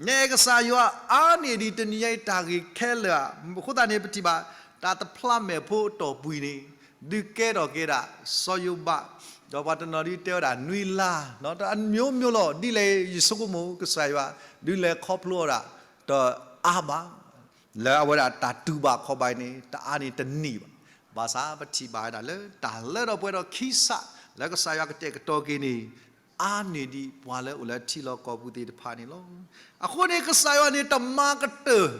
နအဲၣ်ကစၢ်ယွၤအါန့ၢ်ဒံး တနံၤညါအံၤတၢ်ဂ့ၢ်ခဲလၢာ်ဧါ. အဃိသတးန့ၣ် ပထံၣ်ဘၣ် တၢ်တဖျးမဲာ်ဖိအတီၢ်ပူၤန့ၣ် ဒုးကဲထီၣ်က့ၤဒၣ် စီၤယိၤဘး, ဒီးပှၤတနီၤဒ်တဲဝဲဒၣ်နွံလါ, တမျိုးမျိုးလီၤ. ဒ်လဲၣ်ယဆိကမိၣ် ကစၢ်ယွၤ ဒုးလဲၤခီဖျိအီၤဒၣ် တအါဘၣ် လၢအဝဲဒၣ်တၢ်တူၢ်ဘၣ်ခီၣ်ဘၣ်အံၤန့ၣ် တအါန့ၢ်တနံၣ်ဘၣ်. ဘၣ်ဆၣ်ပထံၣ်ဘၣ်ဝဲဒၣ်လၢတၢ်လၢထီၣ်ပှဲၤထီၣ်ခံစး လၢကစၢ်ယွၤကတဲာ်ကတီၤက့ၤန့ၣ် အါန့ၢ်ဒံးပှၤလၢအိၣ်လၢထံလီၢ်ကီၢ်ပူၤသ့ၣ်တဖၣ်န့ၣ်လီၤ. အဃိန့ၣ် ကစၢ်ယွၤန့ၣ် တမၤကတၢၢ်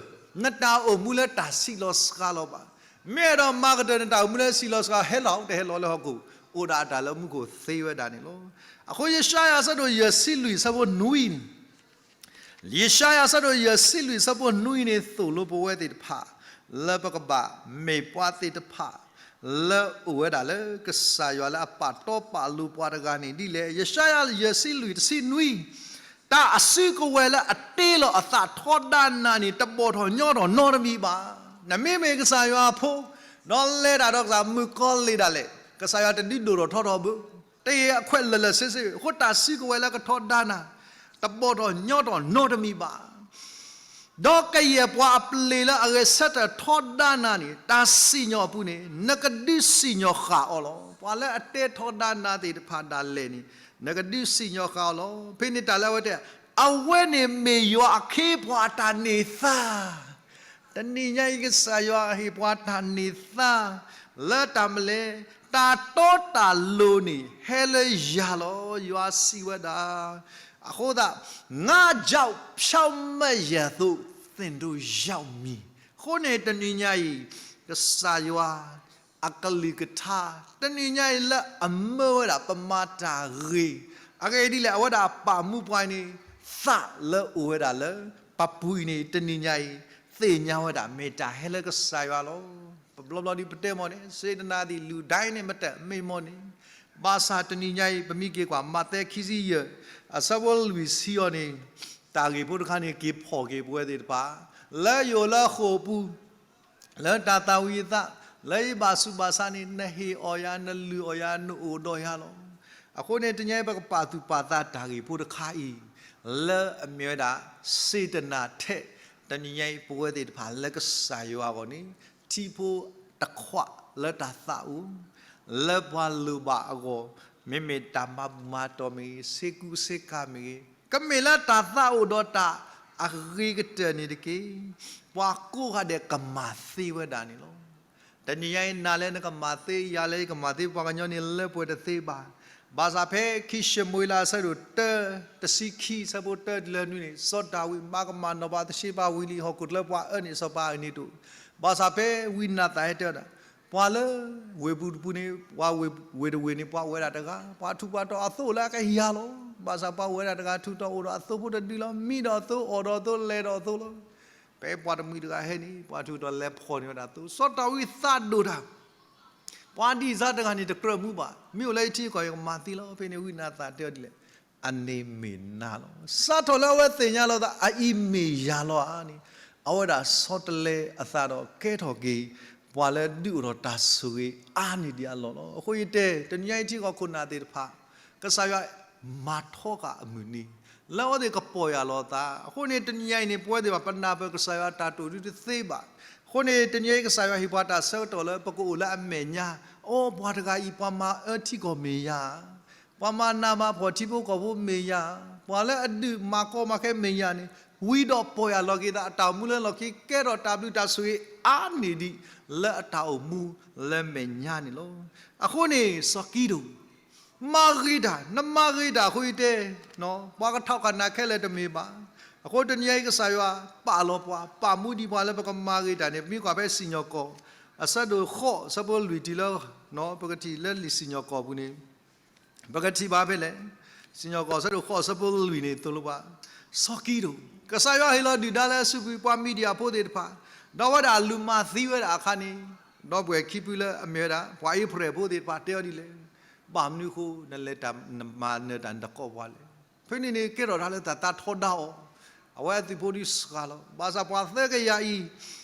နတၢ်အိၣ်မူလၢတၢ်ဆံးလီၤစှၤလီၤဘၣ်. မ့ၢ်အဲၣ်ဒိးမၤကတၢၢ်နတၢ်အိၣ်မူလၢဆံးလီၤစှၤ ဟဲလီၤတဟဲလီၤလၢဟီၣ်ခိၣ် အိၣ်ဒၣ်အတၢ်လၢမူခိၣ်သ့ဝဲဒၣ်န့ၣ်လီၤ. အဃိယၡါယၤအဆၢဒိၣ်ယဲၢ်ဆံလွံၢ်အဆၢဖိနွံန့ၣ် ယၡါယၤအဆၢဒိၣ်ယဲၢ်ဆံလွံၢ်အဆၢဖိနွံန့ၣ် သိၣ်လိပဝဲသ့ၣ်တဖၣ် လၢပကဘၣ်မ့ၢ်ပှၤသ့ၣ်တဖၣ် လၢအိၣ်ဝဲဒၣ်လၢကစၢ်ယွၤလၢအပာ်တီပာ်လိၤပှၤတဂၤန့ၣ်ဒ်လဲၣ်. ယၡါယၤယဲၢ်ဆံလွံၢ်တဆံနွံ, တၢ်အစုကဝဲၤလၢအတ့လီၤအသးထီဒါနၤန့ၣ် တဘီၣ်ထီၣ်ညီထီၣ်နီတမံၤဘၣ်. နမ့မ့ၢ်ကစၢ်ယွၤအဖိ ဒီးလဲၤတၢ်ဒီးကစၢ်မုၣ်ကီၤလံၢ်ဒၣ်လဲာ် ကစၢ်ယွၤတဒုးဒိၣ်ထီၣ်ထီထီၣ်ဘၣ်. တအံၤအခွဲးလၢာ်လၢာ်ဆ့ဆ့ အဃိတၢ်စုကဝဲၤလၢကထီဒါနၤ တဘီၣ်ထီၣ်ညီထီၣ်နီတမံၤဘၣ်. ဒီးကယဲၢ်ပှၤအပျ့ၤလၢအဂဲၤဆၢထၢၣ်ထီဒါနၤန့ၣ် တၢ်စံၣ်ညီၣ်အပူၤန့ၣ် နကဒုးစံၣ်ညီၣ်ဃာ်အီၤလီၤ. ပှၤလၢအတဲထီဒါနၤသ့ၣ်တဖၣ်ဒၣ်လဲာ်န့ၣ် နကဒုးစံၣ်ညီၣ်ဃာ်အီၤလီၤ. ဖဲန့ၣ်တၢ်လၢအဝဲတဲ အဝဲန့ၣ်မ့ၢ်ယွၤအခ့အပှၤအတၢ်န့ၢ်သါ တနံၤညါအံၤ ကစၢ်ယွၤဟ့ၣ်ပှၤတၢ်န့ၢ်သါ လၢတၢ်မနုၤလဲၣ်, တၢ်တီတၢ်လိၤန့ၣ် ဟဲလၢယၤလီၤ. ယွၤစံးဝဲဒၣ်, အဃိသတး, ငါကြောင့်ဖြောင့်မတ်ရာသို့ သင်တို့ရောက်မည်. အဃိန့ၣ် တနံၤညါအံၤ ကစၢ်ယွၤ အကလုၢ်ကထါ တနံၤညါအံၤလၢအမၢဝဲဒၣ် ပမၤတၢ်ဂ့ၤ အဂ့ၢ်ဒ်လဲၣ် အဝဲဒၣ်ပာ်မူပှၤအံၤန့ၣ် သးလၢအိၣ်ဝဲဒၣ်လၢပပူၤအံၤန့ၣ် တနံၤညါအံၤ သ့ၣ်ညါဝဲဒၣ် မ့ၢ်တၢ်ဟဲလၢကစၢ်ယွၤလီၤ. ပဘျီဘျီဒ်ပတဲမ့ၢ်န့ၣ် စေတနာသည် လူတိုင်းနဲ့မတန် မ့ၢ်မ့ၢ်န့ၣ်, ဘၣ်ဆၣ်တနံၤညါအံၤ ပမ့ၢ်က့ၤကွၢ် မးသဲခံဆံယဲၢ် အဆၢဖိလွံၢ်ဆံအံၤန့ၣ် တၢ်ဂ့ၢ်ဖိတခါန့ၣ် က့ၤဖီၣ်က့ၤပဝဲသ့ၣ်တဖၣ် လၢယအိၣ်လၢဃိာ်ပူၤ လၢတၢ်သၣ်ဝံၤအသး လၢယဘၣ်ဆူးဘၣ်ဆါန့ၣ် နဟ့ၣ်အီၣ်ယၤ နလုၢ်အီၣ်ယၤ နအိၣ်ဒီးယၤလီၤ. အဃိန့ၣ် တနံၤအံၤ ပကပာ်သူၣ်ပာ်သးတၢ်ဂ့ၢ်ဖိတခါအံၤ လၢအမ့ၢ်ဝဲဒၣ် စေတနာထဲ့, တနံၤညါအံၤ ပဝဲသ့ၣ်တဖၣ်လၢကစၢ်ယွၤအဂီၢ်န့ၣ် ထံဖိတခွးလၢတၢ်သးအိၣ် လၢပှၤလိၣ်ဘၣ်အဂီၢ်, မ့မ့ၢ်တၢ်မၤဘူၣ်မၤတီၢ်မ့ၢ်ဂ့ၤ, ဆ့ကူဆ့ကၤမ့ၢ်ဂ့ၤ, ကမ့ၢ်လၢတၢ်သးအိၣ်ဒီးတၢ်အဂ့ၤကတၢၢ်န့ၣ်တက့ၢ်. ပှၤကိးဂၤဒဲးကမၤသ့ဝဲဒၣ်န့ၣ်လီၤ. တနံၤညါအံၤ နၤလၢနကမၤသ့ ယၤလၢယကမၤသ့ ပှၤကညီန့ၣ်လၢပှဲၤတသ့ဘၣ်. ဘၣ်ဆၣ်ဖဲခံၡမူၤအ့လးအဆၢဒိၣ်တၢ တဆံခံ အဆၢဖိတၢတုၤလၢနွံန့ၣ် စီၤဒၤဝံးမၤကမၣ်နီၢ်ပၤသရှ့ဘၤဝံၤလံ ဟီၣ်ခိၣ်ချၢပှၤအၢန့ၢ်စီၤပၤအနံၤတိၣ်, ဘၣ်ဆၣ်ဖဲဝံနၤသၣ်ဟဲတဲဝဲဒၣ် ပှၤလၢဝ့ၢ်ပူၤတပူၤန့ၣ် ပှၤဝ့ၢ်တဝ့ၢ်န့ၣ် ပှၤအိၣ်ဝဲဒၣ်တဂၤ, ပှၤထူးပှၤတီၤအသိလၢအကယၤလီၤ. ဘၣ်ဆၣ်ပှၤအိၣ်ဝဲဒၣ်တဂၤ ထူးတီၤအိၣ်ဒီးအသိဖိတဒုလီၤ. မံဒီးအသိ အီၣ်ဒီးအသိ လဲၤဒီးအသိလီၤ. ဖဲပှၤတမှံၤတဂၤဟဲန့ၣ် ပှၤထူးတီၤလဲၤဖီၣ်န့ၢ်ဝဲဒၣ်အသိ, စီၤဒၤဝံးသးဒိၣ်တၢ် ပှၤဒ်စၢ်တဂၤန့ၣ် တကြၢးမူဘၣ်. မ့ၢ်အိၣ်လၢယထံကီၢ် ယကမၤသ့လီၤ. ဖဲန့ၣ်ဝံနၤသၣ်တဲအီၤဒ်လဲၣ်, အန့ၣ်မ့ၢ်နၤလီၤ. စးထီၣ်လၢအဝဲသ့ၣ်ညါလီၤသး အအံၤမ့ၢ်ယၤလီၤဧါန့ၣ်, အဝဲဒၣ်ဆီတလဲအသးဒီးကဲထီၣ်က့ၤ ပှၤလၢဒုးအိၣ်ထီၣ်တၢ်ဆိၣ်ဂ့ၤအါန့ၢ်ဒံးအလီၢ်လီၤ. အဃိယတဲ တနံၤညါအံၤထံကီၢ်ခိၣ်နၢ်သ့ၣ်တဖၣ် ကစၢ်ယွၤမၤထီဃာ်အမုၢ်နံၤ လၢအဝဲသ့ၣ်ကပီၢ်ယၢ်လီၤအသး. အဃိန့ၣ် တနံၤညါအံၤန့ၣ် ပဝဲသ့ၣ်တဖၣ် ပနၢ်ပၢၢ်ကစၢ်ယွၤတၢ်တိာ်ဒုတသ့ဘၣ်. အဃိန့ၣ် တနံၤညါအံၤ ကစၢ်ယွၤဟ့ၣ်ပှၤတၢ်ဆၢကတီၢ်လၢ ပကအိၣ်လၢအမဲာ်ညါ, အိ ပှၤတဂၤအံၤ ပှၤမၤအၢထံကီၢ်မ့ၢ်ယၤ, ပှၤမၤနးမၤဖှီၣ်ထံဖိကီၢ်ဖိမ့ၢ်ယၤ, ပှၤလၢအဒုးမၤကီမၤခဲမ့ၢ်ယၤန့ၣ် ဝံဒီးပီၢ်ယၢ်လီၤက့ၤသး အတၢ်အိၣ်မူလၢလီၢ်ခံ ကဲထီၣ်တၢ်ဘျုးတၢ်ဆိၣ်ဂ့ၤအါန့ၢ်ဒံး လၢအတၢ်အိၣ်မူလၢမဲာ်ညါန့ၣ်လီၤ. အဃိန့ၣ် စီၤကံဒိၣ် မၤဂ့ၤတၢ်, နမၤဂ့ၤတၢ်အဃိယတဲ, ပှၤကထီၣ်ကနၣ်ခဲလၢာ်တမ့ၢ်ဘၣ်. အဃိတနံၤအံၤ ကစၢ်ယွၤပာ်လီၤပှၤ, ပာ်မူဒံးပှၤလၢပကမၤဂ့ၤတၢ်န့ၣ် ပမ့ၢ်ကွၢ်ဖဲစံၣ်ညီၣ်ကွီၢ် အဆၢဒိၣ်ဃိး အဆၢဖိလွံၢ်တုၤလၢ ပကထံၣ်လၢလံာ်စံၣ်ညီၣ်ကွီၢ်ပူၤန့ၣ် ပကထံၣ်ဘၣ်ဖဲလဲၣ်. စံၣ်ညီၣ်ကွီၢ် အဆၢဒိၣ်ဃိး အဆၢဖိလွံၢ်န့ၣ် သိၣ်လိပှၤ စီၤကံဒိၣ် ကစၢ်ယွၤဟ့ၣ်လီၤဒုၣ်ဒါလၢအစုပူၤ ပှၤမံၤဒယၣ်ဖိသ့ၣ်တဖၣ်, ဒီးအဝဲဒၣ်လူၤမၤသံဝဲဒၣ်အခါန့ၣ်, ဒီပုၢ်ဝဲၢ်ခံဖုလၢအမ့ၢ်ဝဲဒၣ် ပှၤအံၣ်စရ့လးဖိသ့ၣ်တဖၣ်တဲအီၤဒ်လဲၣ်, ဘၣ်မနုၤအဃိ နလဲၤတၢ်နမၤနၢၤတၢ်နတကိးပှၤလဲၣ်. ဖဲန့ၣ်န့ၣ် ကဲထီၣ်တၢ်လၢတၢ်သးထီဒါအီၤ, အဝဲအသုးဖိဒုးစှၤလီၤ. ဘၣ်ဆၣ်ပှၤသၢကယၤအံၤ,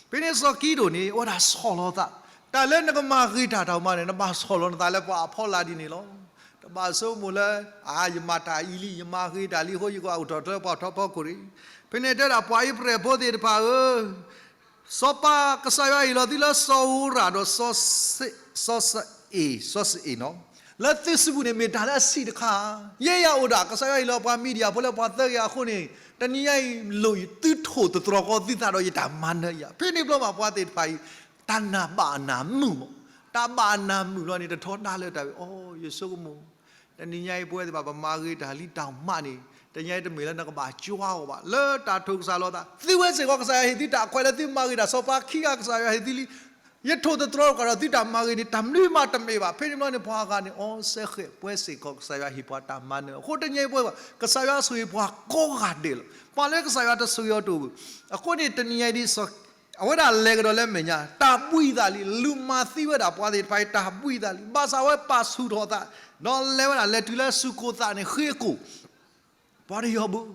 ဖဲန့ၣ်စီၤကံဒိၣ်န့ၣ် အဝဲဒၣ်ဆီၣ်လီၤသး, တၢ်လၢနကမၤဂ့ၤတၢ်တၢ်မၤန့ၣ် နဘၣ်ဆီၣ်လီၤနသးလၢပှၤအဖီလာ်ဒ်န့ၣ်လီၤ. တဘၣ်ဆိကမိၣ်လၢ အါ ယမၤတၢ်အံၤလံ ယမၤဂ့ၤတၢ်လံအဃိ ယကအိၣ်ထီၣ်လၢပှၤထီဖီခိၣ်ရံၣ်. ဖဲန့ၣ်တဲဒၣ်ပှၤအံၣ်စရ့လးဖိသ့ၣ်တဖၣ်ဧၢ, စီၤပၤကစၢ်ယွၤဟ့ၣ်လီၤသုလၢစီၤဧိရးဒီး စီၤစအ့ၣ်, စီၤစအ့ၣ်နီၤ, လၢသုစုပူၤန့ၣ် မ့ၢ်တၢ်လၢအဆံးတခါဧါ. ယဲယၤအိၣ်ဒၣ် ကစၢ်ယွၤဟ့ၣ်လီၤပှၤမံၤဒယၣ်ဖိလၢပှၤသၢကယၤအဃိန့ၣ် တနံၤညါအံၤ လိၣ်သုထိၣ်သတြီၤဃီသုသးဒီးယတၢ်မၤနၢၤယၤ. ဖဲန့ၣ်ဘျီဘၣ်ပှၤသ့ၣ်တဖၣ်အံၤ တၢ်နာ်ဘၣ်အနၢ်မုာ်မး, တၢ်ဘၣ်အနၢ်မုာ်လီၤန့ၣ် တထီဒါလၢတၢ်ဝဲအီၤ ယဆိကမိၣ်, တ တနံၤညါအံၤပဝဲသ့ၣ်တဖၣ် ပမၤဂ့ၤတၢ်လံတၢ်မးန့ၣ် တနံၤညါအံၤတမ့ၢ်လၢနကဘၣ်ကွၢ်အီၤဘၣ်. လၢတၢ်ထိၣ်ကစၢ်လိာ်သး သုဝဲစ့ၢ်ကီး ကစၢ်ယွၤဟ့ၣ်သုတၢ်ခွဲးလၢသုမၤဂ့ၤတၢ် စီၤပၤခံဂၤ ကစၢ်ယွၤဟ့ၣ်သုလံ. ယထိၣ်သတြီၤကဒီးသုတၢ်မၤဂ့ၤန့ၣ် တၢ်မနုၤမးတမ့ၢ်ဘၣ်. ဖဲန့ၣ်ဘျီန့ၣ် ပှၤဂၤန့ၣ် အီစဲဃဲး ပဝဲစ့ၢ်ကီး ကစၢ်ယွၤဟ့ၣ်ပှၤတၢ်မၤနၢၤ. အဃိတနံၤညါအံၤပဝဲ ကစၢ်ယွၤဆိၣ်ဂ့ၤပှၤကိးဂၤဒဲးလီၤ. ပှၤလၢကစၢ်ယွၤတဆိၣ်ဂ့ၤအီၤတအိၣ်ဘၣ်. အဃိန့ၣ် တနံၤညါအံၤဒ် အဝဲဒၣ်လဲၤကဒီးလၢအမဲာ်ညါ တၢ်ဘှံးအသးလံ. လူၤမၤသံဝဲဒၣ်ပှၤသ့ၣ်တဖၣ်အံၤ တၢ်ဘှံးအသးလံ. ဘၣ်ဆၣ်အဝဲပာ်ဆူၣ်ထီၣ်အသး ဒီးလဲၤဝဲဒၣ် လဲၤတုၤလၢအစုၣ်ကိၢ်သးန့ၣ် ဃ့အကိာ် ပှၤတယီၢ်ဘၣ်,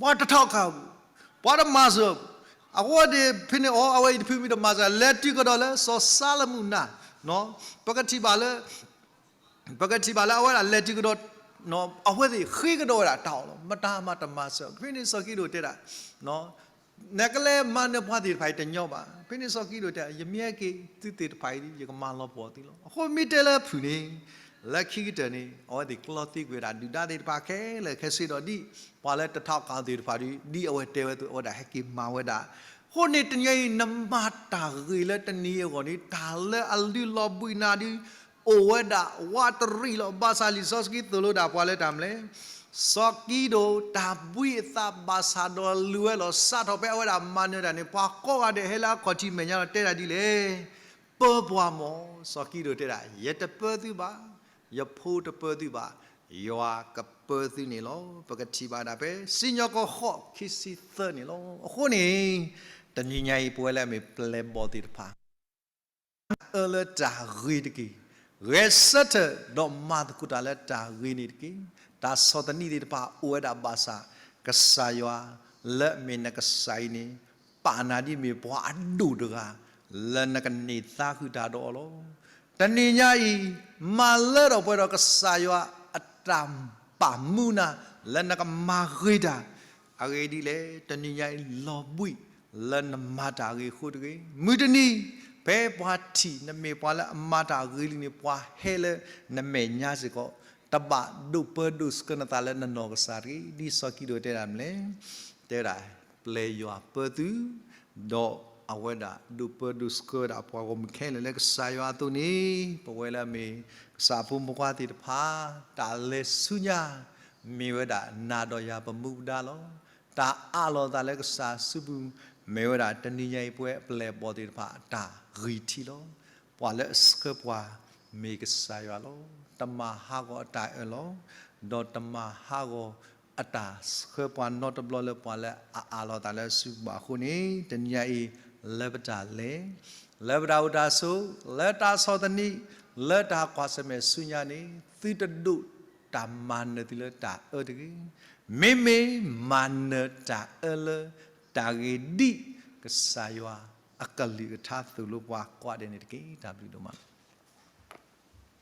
ပှၤတထီၣ်ကၢ်ဘၣ်, ပှၤတမၤစၢၤဘၣ်. အဃိန့ၣ် ဖဲန့ၣ်အီၤ အဝဲအံၤတဖုမ့ၢ်တမၤစၢၤ လဲၤတုၤကဒီးလၢစီၤၡလမုၢ်နၤ, ပကထံၣ်ဘၣ်လၢ ပကထံၣ်ဘၣ်လၢအဝဲဒၣ်လဲၤတုၤကဒီး အဝဲသ့ၣ်ဃ့ကဒီးဝဲဒၣ်တၢ်အီၣ်လီၤ. မတၤမးတမၤစၢၤ. ဖဲန့ၣ်စီၤကံဒိၣ်တဲဒၣ် နကလဲၤမၤနၢၤပှၤသ့ၣ်တဖၣ်အံၤတညီဘၣ်. ဖဲန့ၣ်စီၤကံဒိၣ်တဲ ယမ့ၢ်ဟဲက့ၤ သုသ့ၣ်တဖၣ်အံၤ ယကမၤလီၤပှီၢ်သုလီၤ. အဃိမ့ၢ်တဲလၢအဖုၣ်န့ၣ် လၢခံကတၢၢ်န့ၣ် အဝဲသ့ၣ်ကျီသံကွံာ်ဝဲဒၣ်ဒုၣ်ဒါသ့ၣ်တဖၣ်ခဲလၢာ်ခဲဆ့ဒီး ဒ်ပှၤလၢတထီၣ်ကၢ်သ့ၣ်တဖၣ်ဒီး ဒ်အဝဲတဲဝဲအသိး အဝဲဒၣ်ဟဲက့ၤမၤဝဲဒၣ်. အဃိန့ၣ်တနံၤအံၤ နမၤတၢ်ဂ့ၤလၢတနံၤအဂီၢ်န့ၣ် တၢ်လၢအလုၢ်လီၤဘှံးနၤဒုး အိၣ်ဝဲဒၣ်ဝးတရံးလီၤ. ဘၣ်ဆၣ်လံာ်စီဆှံသိၣ်လိဒၣ်ပှၤလၢတၢ်မနုၤလဲၣ်. စီၤကံဒိၣ်တၢ်ဘှံးအသးဘၣ်ဆၣ်ဒီးလူၤဝဲလီၤ. စးထီၣ်ဖဲအဝဲဒၣ်မၤနၢၤတၢ်န့ၣ် ပှၤကိးဂၤဒဲးဟဲလၢအခီၣ်ထံးမဲာ်ညါလီၤ တဲဒၣ်ဒ်လဲၣ်. ပၢပှၤမၢ်. စီၤကံဒိၣ်တဲဒၣ် ယတပၢသုဘၣ်, ယဖိတပၢသုဘၣ်, ယွၤကပၢသုန့ၣ်လီၤ. ပကထံၣ်ဘၣ်ဒၣ်ဖဲစံၣ်ညီၣ်ကွီၢ်ဃိး ခံဆံသၢန့ၣ်လီၤ. အဃိန့ၣ် တနံၤညါအံၤ ပဝဲလၢအမ့ၢ်ပျဲၢ်ဘီၣ်သ့ၣ်တဖၣ် အၢလၢတၢ်ဂ့ၤတက့ၢ်. ဂဲၤဆၢထၢၣ်ဒီးမၤသကိးတၢ်လၢတၢ်ဂ့ၤန့ၣ်တက့ၢ်. တၢ်ဆီၣ်သနံးသ့ၣ်တဖၣ်အိၣ်ဝဲဒၣ်ဘၣ်ဆၣ် ကစၢ်ယွၤလၢအမ့ၢ်နကစၢ်အံၤန့ၣ် ပာ်နၤဒ်မ့ၢ်ပှၤအဒိၣ်တဂၤ လၢနကန့ၢ်သါဃုာ်တၢ်ဒီးအီၤလီၤ. တနံၤညါအံၤ မၤလၢထီၣ်ပှဲၤဒီးကစၢ်ယွၤအတၢ်ပာ်မူနၤ လၢနကမၤဂ့ၤတၢ် အဂ့ၢ်ဒ်လဲၣ်, တနံၤညါအံၤလီၤဘှံးလၢနမၤတၢ်ဂ့ၤအဃိတဂ့ၤ. မုၢ်တနံၤ ဖဲပှၤထံၣ်နမ့ၢ်ပှၤလၢအမၤတၢ်ဂ့ၤလံန့ၣ် ပှၤဟဲလၢနမဲာ်ညါစ့ၢ်ကီး တဘၣ်ဒိးပၢဒိးဆှၢနသးလၢနနီၢ်ကစၢ်တဂ့ၤ. ဒ်စီၤကံဒိၣ်တဲဒၣ်မနုၤလဲၣ်, တဲဝဲဒၣ် ပျဲယွၤပၢသု ဒီးအဝဲဒၣ်ဒိးပၢဒိးဆှၢဝဲဒၣ်ပှၤဂီၢ်မုၢ်ခဲလၢာ်လၢကစၢ်ယွၤအသိးန့ၣ် ပဝဲလၢအမ့ၢ်ကစၢ်အဖိမုၣ်ခွါသ့ၣ်တဖၣ် တၢ်လဲၤဆူညါ မ့ၢ်ဝဲဒၣ်နၤဒီးယၤပမူပဒါလီၤ. တၢ်အးလီၤသးလၢကစၢ်စုပူၤ မ့ၢ်ဝဲဒၣ်တနံၤညါအံၤပဝဲအပျဲၢ်အဘီၣ်သ့ၣ်တဖၣ်အတၢ်ဂံၢ်ထံးလီၤ. ပှၤလၢအဆှၢပှၤမ့ၢ်ကစၢ်ယွၤလီၤ. တမၤဟးဂီၤအတၢ်အၢၣ်လီၤ, ဒီးတမၤဟးဂီၤအတၢ်ဆှၢပှၤနီတဘျီလၢပှၤလၢအအးလီၤသးလၢစုပူၤဘၣ်အဃိန့ၣ် တနံၤညါအံၤ လၢပတၢ်လဲၤ လၢပတၢ်အိၣ်တၢ်ဆိး လၢတၢ်ဆီၣ်သနံး လၢတၢ်ကွၢ်ဆၢၣ်မဲာ်ဆူညါန့ၣ် သုတဒိးတၢ်မၤနၢၤသုလၢတၢ်အၢတဂ့ၤ. မ့မ့ၢ်မၤနၢၤတၢ်အၢလၢတၢ်ဂ့ၤ ဒ်ကစၢ်ယွၤအကလုၢ်ကထါသိၣ်လိပှၤကိးဂၤဒဲးန့ၣ်တက့ၢ်. တၢ်ဘျုးဒိၣ်မးလီၤ.